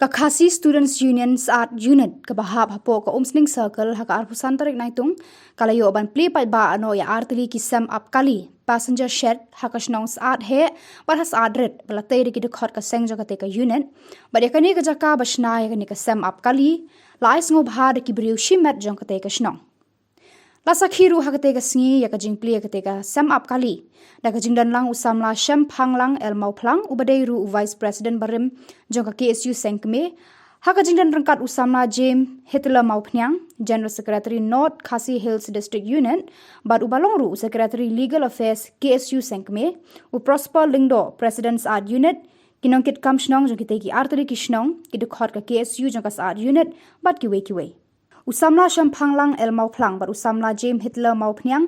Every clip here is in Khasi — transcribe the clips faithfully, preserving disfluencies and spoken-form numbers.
Ka Khasi Students Union Sa'ad Unit kaba hap hapoh ka Umsning Circle ha ka arphew san tarik Naitung ka la ïoh ban plie paidbah noh ïa artylli ki sem ap kali passenger shed ha ka shnong Sa'ad Heh bad ha Sa'ad Rit ba la tei da ki dkhot ka seng jong katei ka unit. Bad ïa kane ka jaka ba shna ïa kane ka sem ap kali la ai sngewbha da ki briew shimet jong katei ka shnong. La sakhi ruh ha katei ka sngi ïa ka jingplie katei ka sem ap kali da ka jingdon lang u samla Shemphanglang L Mawphlang uba dei ruh u Vice President barim jong ka K S U Sengkmie, ha ka jingdon ryngkat u samla James Hitler Mawphniang, General Secretary North Khasi Hills District Unit, bad uba long ruh u Secretary Legal Affairs K S U Sengkmie, u Prosper Lyngdoh, President Sa'ad Unit, ki nongkitkam shnong jong kitei ki artylli ki shnong, ki dkhot ka K S U jong ka Sa'ad Unit bad kiwei kiwei. U samla Shemphanglang L Mawphlang bad u samla James Hitler Mawphniang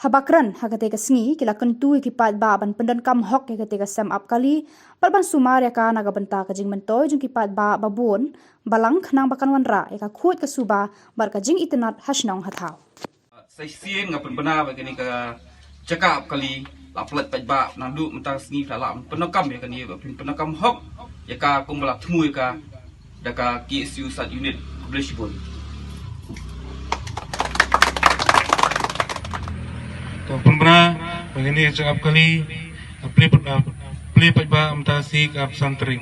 haba kren ha katei ka sngi ki la kyntu ïa ki paidbah ban pyndonkam hok ïa katei ka sem ap kali bad ban sumar ïa ka na ka bynta ka jingmyntoi jong ki paidbah ba bun balang khnang ba kan wanrah ïa ka khuid ka suba bad ka jingitynnad ha shnong ha thaw. Sa shisien nga pynbna ba kane ka jaka ap kali la pynlait paidbah naduh mynta ka sngi, la pyndonkam ïa kane, ba pyndonkam hok ïa ka kumba la thmu ïa ka da ka K S U Sa'ad Unit. Khublei shibun. To pynbna ba kane ka jaka ap kali la plie paidbah mynta ka sngi ka arphew san tarik.